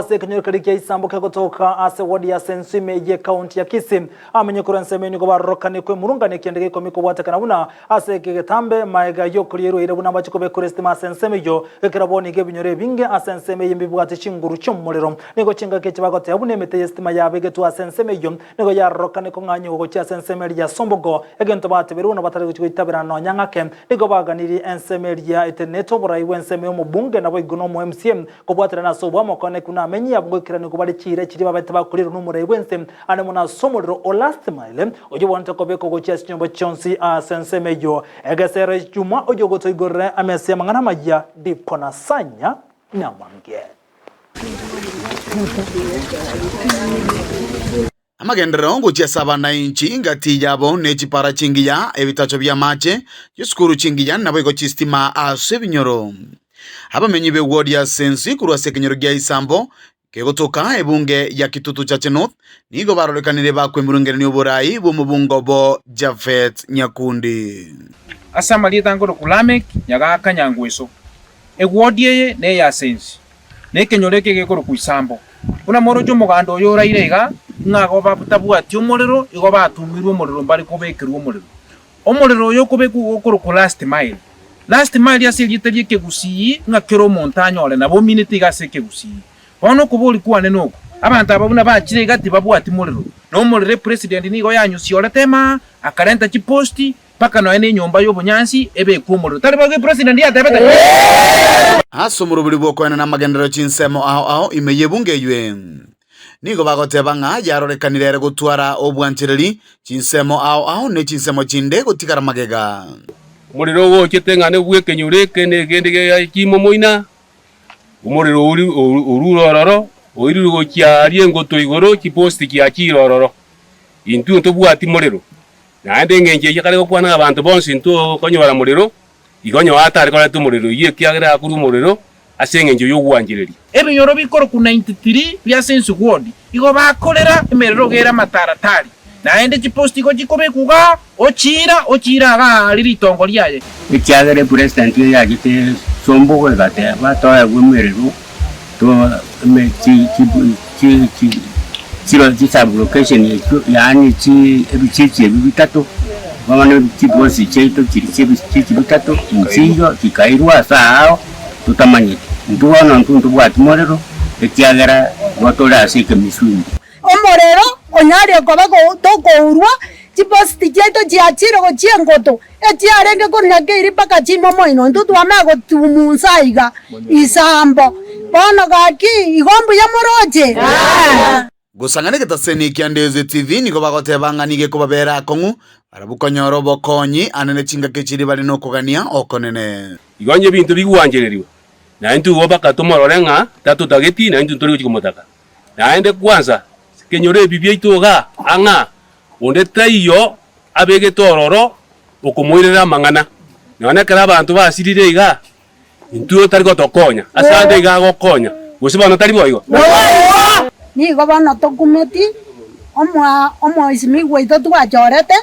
ase ekenyoro keria kia Isambo kegotoka ase ward ya Sensu ime ye county ya Kisii amenye korwa ensemo eye nigo barorokane kwemurungania ekianda gia ikomi kobwatekana buna ase eke getambe maega yokorierwa eira buna mbache kobekora esitima ase ensemo eyio gekera bono iga ebinyoro ebinge ase ensemo eye mbibwate chinguru chiomorero. Nigo chingaki echi bagoteba buna emete yesitima yabegetwe ase ensemo eyio nigo yarorokane kong'anyigwa gochia ase ensemo eria ya Sombogo egento bateberwe buna batari gochia goitabera nonya ng'ake. Nigo baganirie ensemo eria etenenete oborai bw'ensemo y'omobunge naboigo nomo MCA kobwaterana ase obwamo okoonekwa namenyi yabo goikeraniwa bare chiira chiria babete bakorierwa nomorai bw'ense ande mono ase omorero o last mile oyio obwanete kobekwa gochia ase chinyomba chionsi ase ensemo eyio. Egesero echuma oyio ogotoigorera emesa y'amang'ana amayia Diponasanya namange. Amagenderero ngochia ase abanainchi ngati yabo ne chipara chingiya, ebitacho bi'amache, chisukuru chingiya, naboigo chistima ase ebinyoro. Abamenyi b'ewodi ya Sensi korwa ase ekenyoro gia Isambo kegotoka ebunge ya Kitutu Chache North nigo barorekanire bakwemurungerania oborai bw'omobungo obo Japhet Nyakundi. Ase amarieta nkorokwa Lameck Nyagaka Nyangweso. Ewodi eye neya Sensi, na ekenyoro eke gekorokwa Isambo. Buna moroche omoganda oyo oraire iga, ng'a igo batabwati omorero, igo batumirwe omorero mbare kobekerwa omorero. Omorero oyo okobekwa igo okorokwa last mile. Last mile ase erieta ri'ekegusii ng'a kera omonto anyore nabo ominete iga ase ekegusii. Bono okoboria kwane noko, abanto aba buna bachire iga tibabwati morero, na omorero epresident nigo yanyusiorete emaa, akarenta chiposti, Mpaka nonya nenyomba y'obonyansi ebekwe omorero. Tari boigo epresident yatebete? Ase omoroberi bw'okoenana amagenderero chinsemo ao ao ime y'ebunge eywe, nigo bagoteba ng'a yarorekanire ere gotwara obwanchereri chinsemo ao ao ne chinsemo chinde gotigara magega. Omorero ogochete ng'a nobw'ekenyoro eke na ekende gia kimomoina, omorero oria orure ororo, oirire gochia aria engoto igoro, chiposti chiachire ororo. Intwe ntobwati morero, Naende engencho eyio kare gokwana nabanto bonsi intokonyora morero, igo onye atare koreta omorero oyio ekiagera akorua omorero ase engencho y'ogwanchereria. Ebinyoro bikorokwa 93 bia Sensu Ward igo bakorera emerero iga ere amataratari, naende chiposti igo chikobekwa igaa ochiira ochiira igaa aria ritongo riaye. Ekiagera epresident eye yachete Sombogo egateba toegwe emerero to eme chi chi chi chi chiro chisublocation echio yaani chi ebichichi ebi bitato, bono chiposi chiaito chiria chia ebichichi bitato nchiyo chikairwa ase aao totamanyeti. Intwe bono intwe ntobwati morero ekiagera igo tore ase ekemisumu. Omorero onyarire koba tokourwa, chipositi chiaito chiachire gochia engoto, echiarenge korwa Nyakeiri mpaka chimomoino, intwe twamanya gotumunsa aiga isambo. Bono gaki, igo mbuya moroche? Gosang'ana egetaseni kia Ndezi TV nigo bagoteba ng'a nigo ekobabera akong'u barabwo konyora obokonyi ande ne chingaki chiria bare nokogania okonene. Igo onye ebinto bigwanchererigwe, na intwe igo mpaka tomorore ng'a tatotageti, na intwe ntori gochia komotaka. Naende kwansa kenyore ebi biaito igaa ang'a, onde taiyo abegete ororo okomoirera amang'ana. Nonya ekero abanto basirire igaa, intwe tari gotokonya, ase ande iga agokonya, gose bono tari boigo? Nigo bono tokumeti omoa omoisimigwa oito twachorete,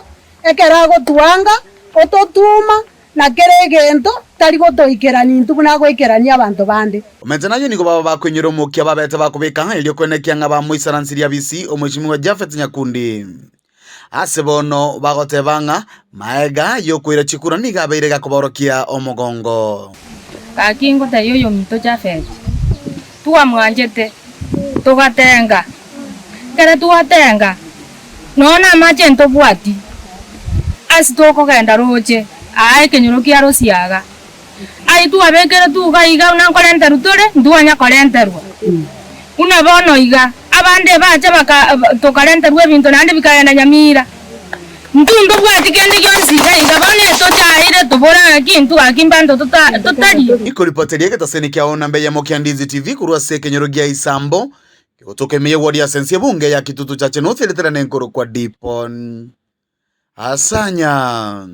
ekero agotwanga, ototuma, Na kera egento tari gotoikerania intwe buna agoikerania abanto bande. Omanyete nayio nigo baba bakoinyora omokia babete bakobeka erio koenekia ng'a bamoisaransirie abisi omweshimiwa Japhet Nyakundi. Ase bono bagoteba ng'a maega y'okoira chikura nigo abeire gakoborokia omogongo. Gaki ngotebia oyominto Jafeti, twamwanchete, togatenga. Ekero twatenga, nonya namache ntobwati ase tokogenda roche aa ekenyoro kia Rosiaga. Aye twabekeretwe iga iga buna nkorenterwa tore, ntwanya korenterwa. Buna bono iga, abande bacha baka tokarenterwa ebinto naende bikagenda Nyamira. Intwe ntobwati kende gionsi iga iga, bono etochaire tobore ng'aki intwe gaki mbanto tota totarie. Nikoripoteria egetaseni kia Onambe eyemo kia Ndizi TV korwa ase ekenyoro gia Isambo, kegotoka ime y'ewodi ase ense ebunge ya Kitutu Chache North eritera nenkorokwa Dipon Asanya.